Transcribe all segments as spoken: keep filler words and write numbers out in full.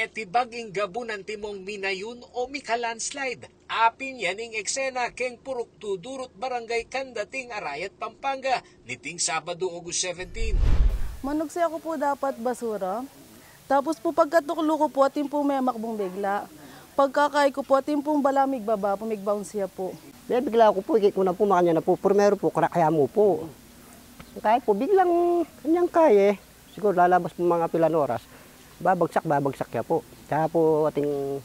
Metibag ing gabun antimong minayun o mika-landslide. Apin ya ning eksena keng Purok Two Duru't Barangay Candating, Arayat, Pampanga, niting Sabado, August seventeen. Manugse ku pu dapat basura. Tapos pu pagkatuklu ku pu, atin pu memakbung bigla. Pagkakai ku pu, atin pu bala migbaba pu, migbounce ya pu. Bibigla ku pu, ikit ku na pu, makanyan na pu. Primero pu, crack ya mu pu. Kaya pu, biglang kanyang kaya. Siguro lalabas pu mga pilan oras. Babagsak, babagsak ya pu. Kaya pu ating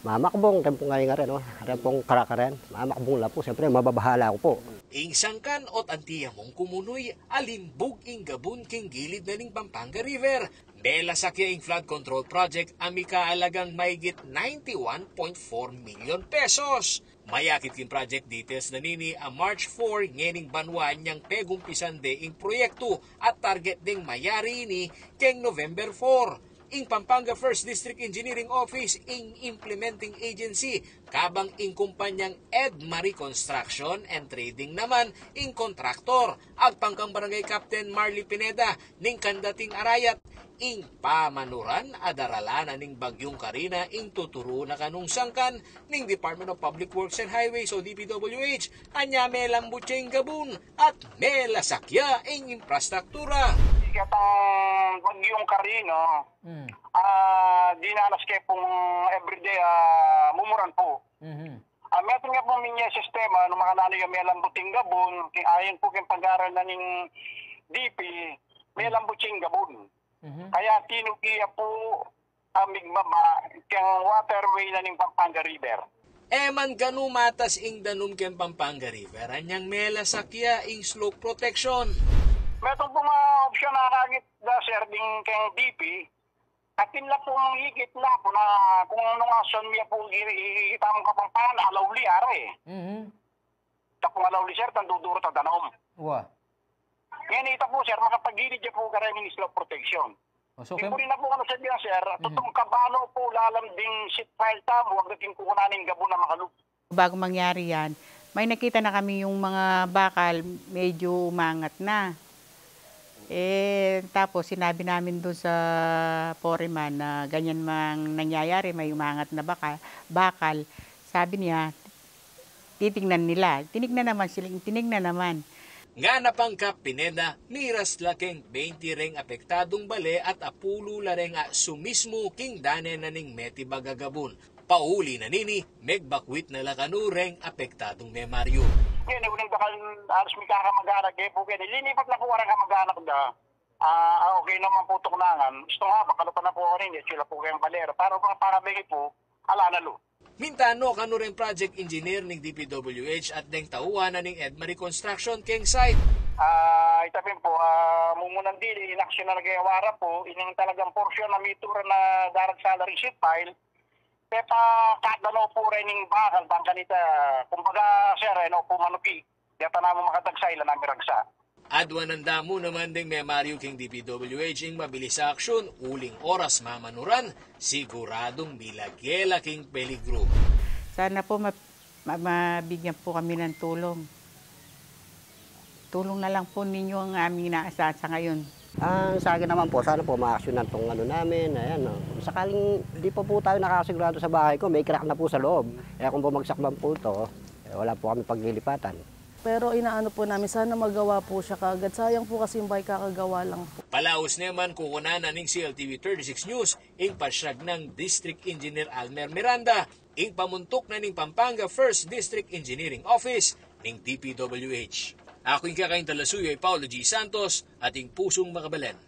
mamakbung, atin pu ngayon nga rin, oh. Atin pung crack rin. Mamakbung la pu, siyempre mababahala ku pu. Ing sangkan o't anti ya mung kumunuy, alimbug ing gabun king gilid na ning Pampanga River. Melasak ya ing flood control project a mika-alagang mahigit ninety-one point four million pesos. Mayakit king project details na nini a March four ngening banwa nyang pegumpisan de ing proyektu at target deng mayari ini keng November four. Ing Pampanga First District Engineering Office ing implementing agency, kabang ing kumpanyang Edmarie Construction and Trading naman ing kontraktor. Agpang kang Barangay Captain Marley Pineda ning Candating, Arayat, ing pamanuran a darala na ning Bagyung Karina ing tuturu na kanung sangkan ning Department of Public Works and Highways o D P W H. Anya melambut ya ing gabun at melasak ya ing infrastruktura. Itang Bagyung Karina, ah, dinanas ke pung everyday, ah, mumuran pu. Ah, metung ya pung minya sistema, nung makananu ya melambut ing gabun, king ayon pu king pag-aral na ning D P, melambut ya ing gabun. Kaya tinuki ya pu a migbaba keng waterway na ning Pampanga River. E man ganu matas ing danum keng Pampanga River, anyang melasak ya ing slope protection. Metung pung, ah, opsyon a kakit da, sir, ding keng D P, atin la pung ikit na pu na kung nung aksyon mi ya pu, i-, i-, ikit mu Kapampangan, alaw li, are. Tapung alaw li, sir, tang dudurut a danum. Wa. Ngeni ita pu, sir, makapagilid ya pu kareng slope protection. O, so, kaya Ipuri na pu kanu sa diyan, sir. Tutung kabano pu lalam ding seat pile tamu, agad ing kukunan ning gabun a makalub. Bago mangyari yan, may nakita na kami yung mga bakal, medyo umangat na. Eh, tapos sinabi namin doon sa foreman na ganyan mang nangyayari, may umangat na baka, bakal. Sabi niya, titingnan nila. Tinignan naman sila, tinignan naman. Ngana pang Kap Pineda, miras la keng baynti reng apektadung bale at apulu la reng a sumismu king dane na ning metibag a gabun. Pauli na nini, megbakwit na la kanu reng apektadung memaryu. Keni, uling bakal alas mi kakamaganak, e pu keni, linipat na pu kareng kamaganak da. Ah, okay naman pu tuknangan. Gusto nga, bakal pa na pu ako rin, e, sila pu kayang balera. Para pang para begi pu, ala na lu. Minta no kanu reng project engineer ning D P W H at deng tauan na ning Edmarie Construction keng site. Ah, ita pin pu, ah, mumunan dili, inaksyon na lagay awara pu, ining talagang porsyon na mitura na daragsa la ring seat pile, pepa kada no pu reng bakal, bang kanita, kumbaga, sir, e no pu manuki. Deta namu makatagsa, ila na miragsa. Adwanan da mu naman deng memaryu king D P W H ing mabilis a aksyon, uling oras mamanuran, siguradung milage la king peligru. Sana po ma-, ma-, mabigyan po kami ng tulong. Tulong na lang po ninyo ang aming inaasahan sa ngayon. Ang sa akin naman po, sana po maaksyonan tong ano namin, ayan, no. Sakaling di pa po tayo nakasigurado sa bahay ko, may crack na po sa loob. Eh, kung bumagsak man po ito, eh, wala po kami paglilipatan. Pero inaano po namin, sana magawa po siya kaagad. Sayang po kasi yung bahay kakagawa lang po. Palaus ne man, kukunan na ning C L T V thirty-six News ing pasyag nang District Engineer Almer Miranda, ing pamuntuk na ning Pampanga First District Engineering Office ning D P W H. Aku ing kekaing talasuyu i Paulo G. Santos, ating pusung makabalan.